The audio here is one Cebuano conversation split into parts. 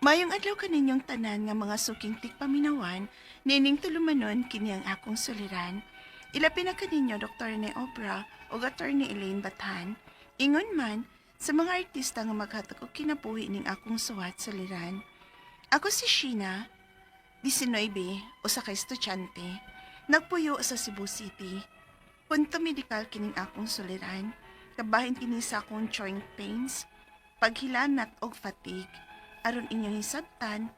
Mayong adlaw kaninyong tanan nga mga suking tigpaminawan, nining tulumanon kini ang akong suliran. Ilabi na kaninyo Dr. Rene Obra o Attorney Elaine Bathan. Ingon man sa mga artista nga maghatag og kinabuhi ning akong suwat suliran. Ako si Sheena, 19, usa ka estudyante. Nagpuyo sa Cebu City. Punto medikal kining akong suliran. Kabahin kini sa akong joint pains, paghilanat og fatigue. Aron inyong hisabtan,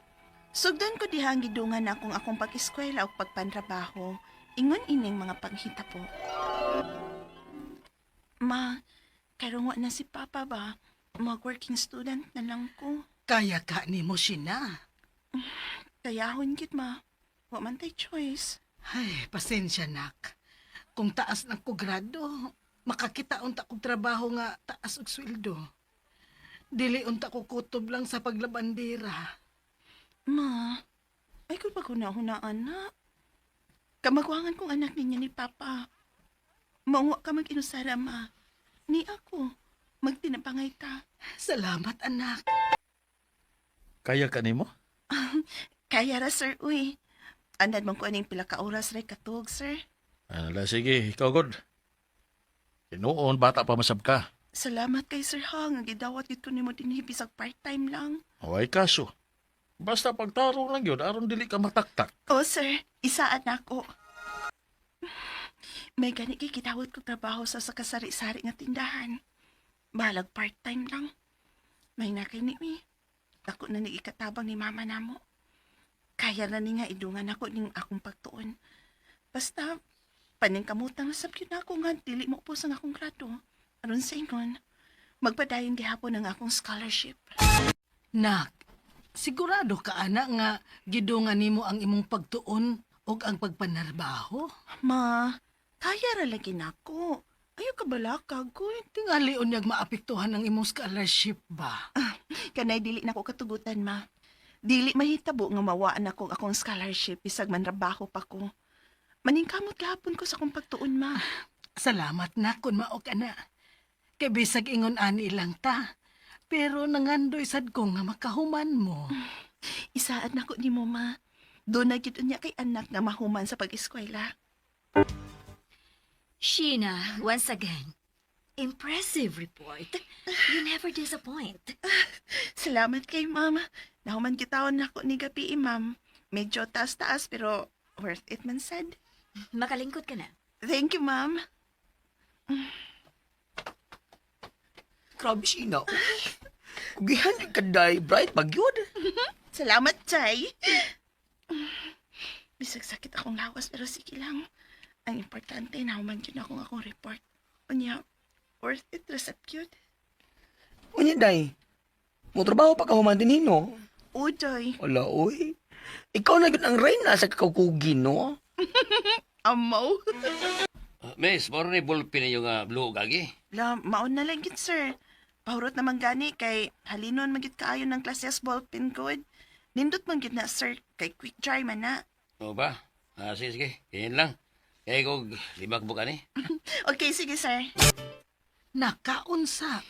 sugdan ko dihang gidungan akong akong pag-eskwela o pagpantrabaho. Ingon ining mga panghitabo. Ma, karon wa na si Papa ba? Mag-working student na lang ko. Kaya ka nimo, Sheena. Kayahon gid, Ma. Wa man tay choice. Ay, pasensya, nak. Kung taas ng ko grado, makakita unta kog trabaho nga taas og sweldo. Dili unta ko kutob lang sa paglabandera. Ma, ay ko paghuna-hunaan na. Kamagwangan kong anak ninyo ni Papa. Maunga ka mag-inusara, Ma. Ni ako, magtinapangay ta. Salamat, anak. Kaya ka nimo? Kaya ra, sir, uy. Andad man ko aning pila ka oras ray katug, sir. Ala, sige, ikaw god. Tinuon, bata pa masab ka. Salamat kay sir ha, nga gidawat gid ko nimo dinhi bisag part-time lang. Way kaso. Basta pagtarong lang yun, aron dili ka mataktak. Oh, sir, isaad na ako. May gani kay gidawat kog trabaho sa kasari-sari nga tindahan. Balag part-time lang. May nakay ni mi. Ako na ni ikatabang ni mama namo. Kaya na ni nga idungan ako ning akong pagtuon. Basta, paningkamutang na sab gyud nako nga dili mo pus ang akong grado. Aron sa ingon, magpadayon gihapon ang akong scholarship. Nak, sigurado ka, anak, nga gidungan nimo ang imong pagtuon ug ang pagpanarbaho? Ma, kaya ra lagi nako. Ayaw ka balaka, good. Tingali unyag maapektuhan ang imong scholarship ba? Kanay dili nako katugutan, Ma. Dili mahitabo nga mawaan ako akong scholarship bisag manrabaho pa ko. Maningkamot gihapon ko sa akong pagtuon, Ma. Salamat na kung mao ka na. Kay bisag ingon ani lang ta. Pero nangandoy sad ko nga makahuman mo. Isaad nako nimo, Ma. Doon na gyud unya kay anak nga mahuman sa pag-eskwela. Sheena, once again, impressive report. You never disappoint. Salamat kay Ma'am. Nahuman kitawon nako ni gabi, eh, Ma'am. Medyo taas-taas pero worth it man sad. Makalingkod ka na. Thank you, Ma'am. Grabe, Sheena. Kugihan ka day, bright pag yun. Salamat, Chay. Bisag sakit akong lawas pero sige lang. Ang importante, nahuman yun akong akong report. Unya, worth it, resep cute. Unya, day. Mo trabaho pa ka human din no? Udoy, Wala, uy. Ikaw na yun ang reyna sa kakukugin, no? Amaw. Miss, moro ni ballpen ninyo nga blue gagi. La, maon na lang yun, sir. Pahurot naman gani kay halinon magit kaayo ng klase ballpen code. Nindot man gyud na, sir, kay quick dry man na. O ba? Ah, sige, sige. Ganyan lang. Kaya kog 5 ka ni. Okay, sige, sir. Nakaunsa.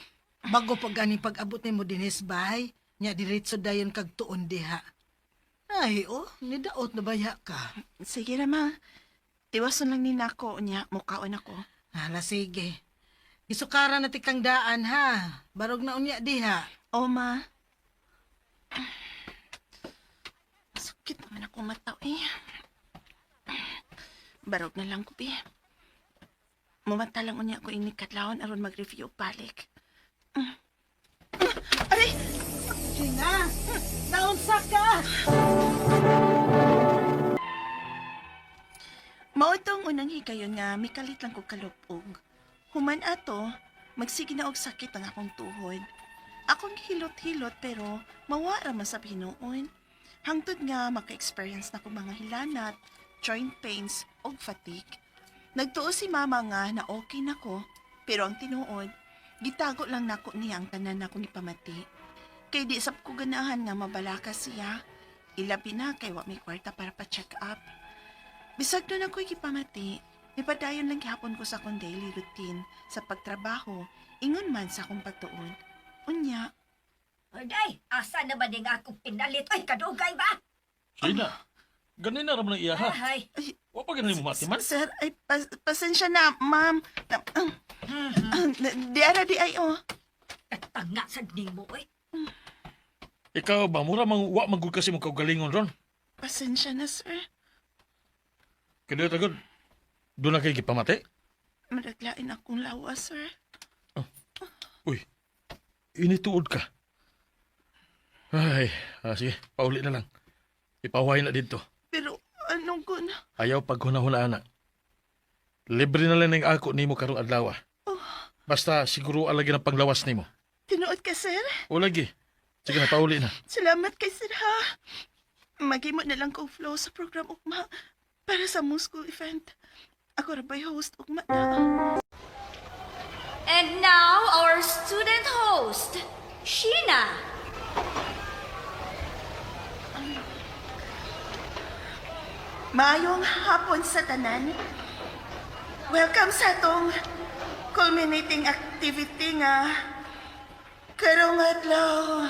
Bago pa gani pag-abot nimo dinis bay, nya diretso dayon kag tuon diha. Ay, oh, nidaot na baya ka. Sige na, ma. Tiwason lang ni nako, unya, mukaon ako. Hala, sige. Gisukara na tikang daan, ha. Barog na unya diha. O, ma. Sakit naman ako mata, eh. Barog na lang ko, bi. Mumata lang unya ko inikatlaon aron mag-review og balik. Aray! Gina, naunsa ka? Mao tong unang higayon nga mikalit lang kog kalupog. Human ato, magsige na og sakit ang akong tuhod. Akong hilot-hilot pero mawa ra man sa hinuon. Hangtod nga maka-experience na ko mga hilanat, joint pains ug fatigue. Nagtuo si mama nga na okay na ko, pero ang tinuod, gitago lang nako niya ang tanan akong ipamati. Kay di sab ko ganahan nga mabalaka siya. Ilabi na kay wa may kwarta para pa-check up. Bisag doon ako'y gipamati, nipadayon lang gihapon ko sa akong daily routine sa pagtrabaho, ingon man sa akong pagtuon. Unya, Day, asa na ba ding akong pinalit? Oy, kadugay ba? Sina. Ganin na raman ang iya ha. Ay, Wa pa ganin mo matiman. Sir, ay, pasensya na, ma'am. Di ara di ay, oh. katanga sa nimo, oy. Ikaw ba mura mang wa man gud kasi mo kaugalingon ron. Pasensya na, sir. Kaya tagod. Doon na kay gipamati. Maraglain akong lawas, sir. Uy. Inituod ka. Ay, sige, pauli na lang. Ipahuhay na dito. Pero anong gun? Ayaw paghunahuna ana. Libre na lang ning ako nimo karong adlaw. Basta siguro alagi ng panglawas nimo. Tinuod ka, sir? O lagi. Sige na, pauli na. Salamat kay sir, ha? Maghimo na lang ko flow sa program ugma para sa mo school event. Ako ra ba'y host ugma na? And now, our student host, Sheena. Maayong hapon sa tanan. Welcome sa atong culminating activity nga karong adlaw.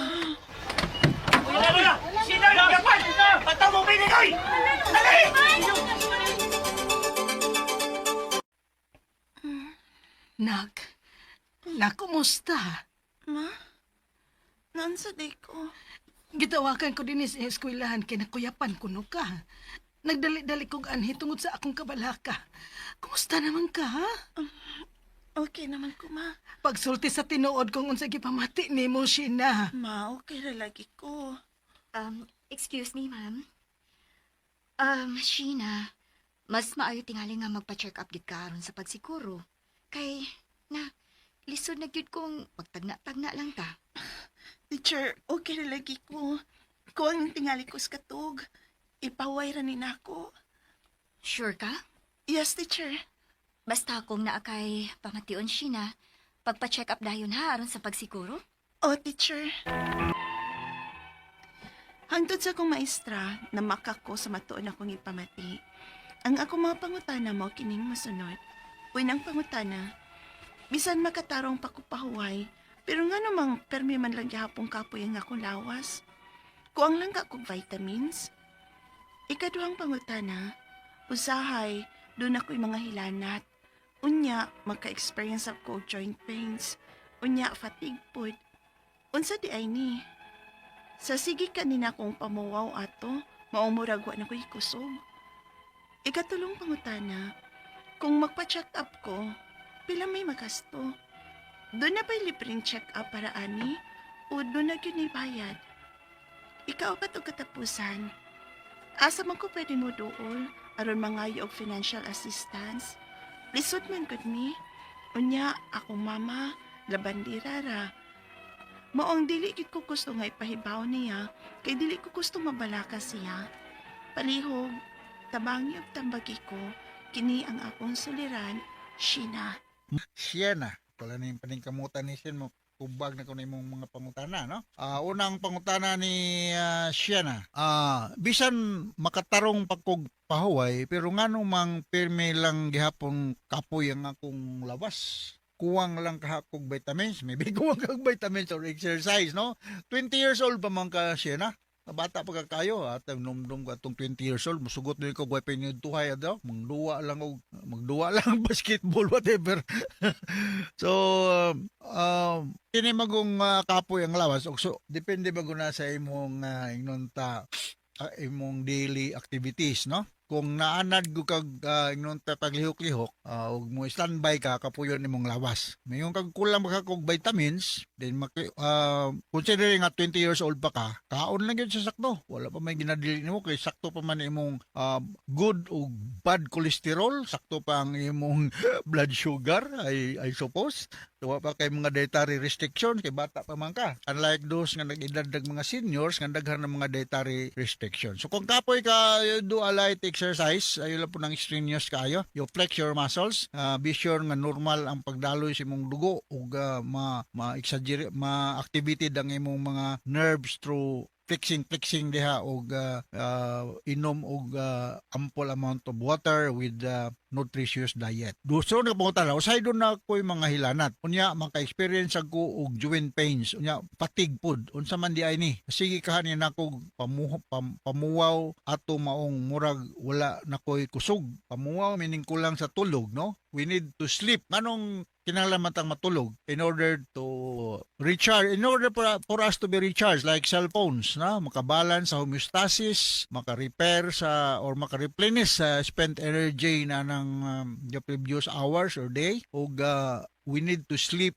Nak, nak, kumusta? Ma, naansa day ko. Gitawakan ko din sa eskwelahan kay nakuyapan kuno ka. Nagdali-dali kog anhi tungod sa akong kabalaka. Kumusta naman ka, ha? Okay naman ko, ma. Pagsulti sa tinuod kung unsa gipamati nimo, Sheena. Ma, okay ra lagi ko. Excuse me, ma'am. Sheena, mas maayo tingali nga magpa-check up gid ka aron sa pagsiguro. Kay, na, lisod na gyud kung magtagna-tagna lang ta. Teacher, okay ra lagi ko. Kuang tingali ko sa katog. Ipaway ra ni nako. Sure ka? Yes, teacher. Basta kung naa kay pamation, Sheena, pagpa-check up dayon ha aron sa pagsiguro. Oh, teacher. Hangtod sa akong maestra, namaka ko sa matuon akong ipamati. Ang akong mga pangutana mo kining masunod. Unang pangutana, bisan makatarong pa ko pahuway, pero nga namang permi man lang gihapong kapoy ang akong lawas. Kuang lang ka kog vitamins. Ikaduhang pangutana, usahay, doon ako'y mga hilanat. Unya, maka-experience ako og joint pains. Unya, fatigue pod. Unsa di ay ni? Sa sige kanina kong pamuwaw ato, maumurag wa na ko'y kusog. Ikatulong pangutana, kung magpa-check up ko, pila may magasto? Doon na ba'y libreng check up para ani? O doon na gyud ni bayad? Ikaw og katapusan. Asa man ko pwede mo dool aron mangayo og financial assistance? Lisod man gud mi. Unya, akong mama, labandira ra. Maong dili gid ko gusto nga ipahibaw niya, kay dili ko gusto mabalaka siya. Palihog, tabangi og tambagi ko, kini ang akong suliran, Sheena. Siena. Pala na yung paningkamutan ni Sien mo tubag na kuno imong mga pangutana, no? Unang pangutana ni Siena. Bisan makatarong pa kog pahuway, pero ngano mang pirmi lang gihapon kapoy ang akong lawas. Kuwang lang kahakog vitamins, maybe kuwang kag vitamins or exercise, no? 20 years old pa man ka, Siena. Bata pa ka kayo at numdum ka atong 20 years old musugot ni ko gway tuhay daw magduwa lang og magduwa lang basketball, whatever. So kini magong kapoy ang lawas og so depende ba guna sa imong ingnon ta imong daily activities, no? Kung naanad ko kag ingnon ta paglihok-lihok ug mo standby ka, kapuyon imong lawas. Mayon kag kulang ba ka og vitamins, then considering nga 20 years old pa ka, kaon lang gyud sa sakto. Wala pa may ginadili nimo kay sakto pa man imong good o bad cholesterol, sakto pa ang imong blood sugar, I suppose. So, wa pa kay mga dietary restrictions kay bata pa man ka. Unlike those nga nag-edad nag mga seniors nga daghan ng mga dietary restrictions. So kung kapoy ka, you do a light exercise, ayo lang po ng strenuous kayo. You flex your muscles, be sure nga normal ang pagdaloy sa imong dugo ug ma ma exaggerate ma activity ang imong mga nerves through flexing flexing diha og inom og ample amount of water with Nutritious diet. Duso nga pangutana, usahay duna ko'y mga hilanat. Unya maka-experience ako og joint pains, unya fatigue pud. Unsa man diay ni? Sige kaha ni nako pamuwaw ato maong murag wala na ko'y kusog. Pamuwaw meaning kulang sa tulog, no? We need to sleep. Nganong kinahanglan man tang matulog? In order to recharge, in order for us to be recharged like cell phones, no? Makabalance sa homeostasis, maka-repair sa or maka-replenish sa spent energy na ng the previous hours or day, ug we need to sleep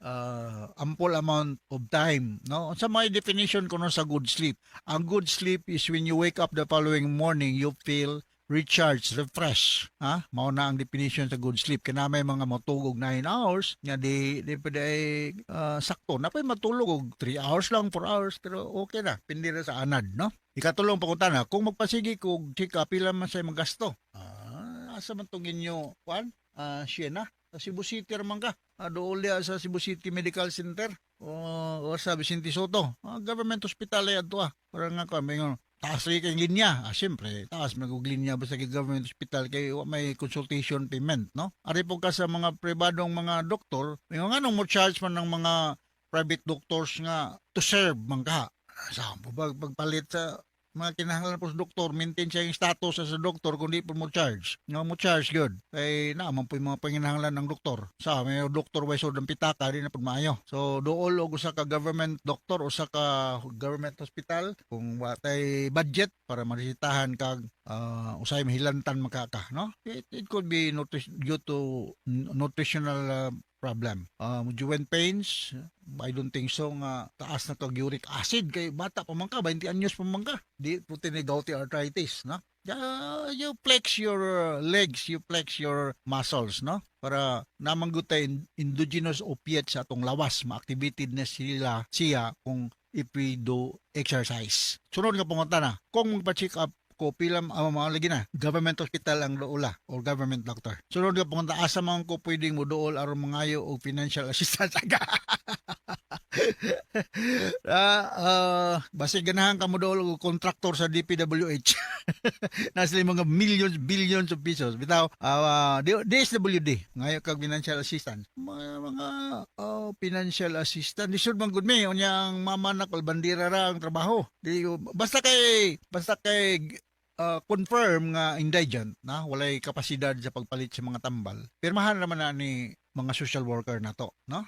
ample amount of time, no? Unsa may definition kuno sa good sleep? Ang good sleep is when you wake up the following morning, you feel recharged, refresh. Ha? Mao na ang definition sa good sleep. Kaya may mga matulog 9 hours, nga di pa ay sakto. Na pa matulog og 3 hours lang, 4 hours, pero okay na. Pindi ra sa anad, no? Ikatulong pangutana, kung magpasigi kog check up, pila man say magasto? Ah, asa man tong inyo, kuan? Ah, Siena? Sa Cebu City raman ka. Ah, dool diha sa Cebu City Medical Center o sa Vicente Sotto. Ah, government hospital ay adto ah. Para nga ko, may taas rin kay linya. Ah, siyempre, taas man og linya basta kay government hospital kay wa may consultation payment, no? Ari po ka sa mga pribadong mga doktor, may nga nung mo charge man ng mga private doctors nga to serve man ka. Sa po pagpalit sa mga kinahanglan po sa doktor, maintain siya yung status sa doktor kung di po mo charge. Nga mo charge good. Kay naaman po yung mga panginahanglan ng doktor. Sa may doktor way sud ang pitaka, di na pud maayo. So dool og usa ka government doctor, usa ka government hospital kung wa tay budget para maresetahan kag usay mahilantan makaka, no? It could be due to nutritional problem. Joint pains, I don't think so nga taas na kag uric acid kay bata pa man ka, 20 anyos pa man ka. Di po ni gouty arthritis, no? You flex your legs, you flex your muscles, no? Para namang gutay endogenous opiates sa atong lawas, ma-activated na sila siya kung if we do exercise. Sunod nga pangutana, kung magpa-check up ko, pila ang mga lagi na government hospital ang doula or government doctor? Sunod nga pangutana, asa man ko pwedeng mo dool aron mangayo og financial assistance? Aga. Basig ganahan ka mo dool og contractor sa DPWH. Na sila mga millions, billions of pesos. Bitaw, DSWD, ngayo kag financial assistance. Mga financial assistance. Lisod man gud mi, unya ang mama na bandira ra ang trabaho. Di, basta kay confirm nga indigent na walay kapasidad sa pagpalit sa mga tambal. Pirmahan naman na ni mga social worker na to, no?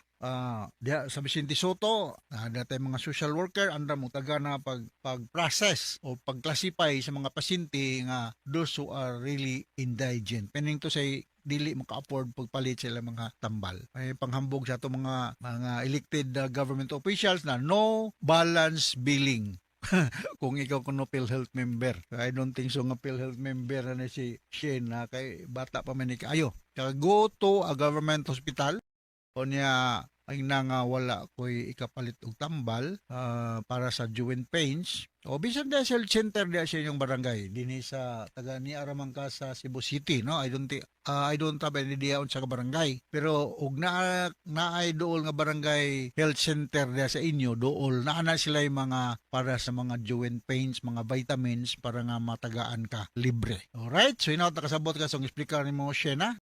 Diha sa Vicente Sotto, na tayo mga social worker andam mo taga na pag process o pag-classify sa mga pasyente nga those who are really indigent. Meaning to say, dili maka-afford pagpalit sila mga tambal. May panghambog sa ato mga elected government officials na no balance billing kung ikaw kuno PhilHealth member. I don't think so nga PhilHealth member na si Shane na kay bata pa man ni kaayo. Kaya go to a government hospital o niya ay na nga wala ko'y ikapalit og tambal para sa joint pains o bisan diha sa health center diha sa inyong barangay dinhi sa taga ni araman ka sa Cebu City, no? I don't have any idea unsa ka barangay, pero og naa naay dool nga barangay health center diha sa inyo, dool naa na sila yung mga para sa mga joint pains, mga vitamins para nga matagaan ka libre. Alright, so inaw ta kasabot ka sa explicar nimo, Shena.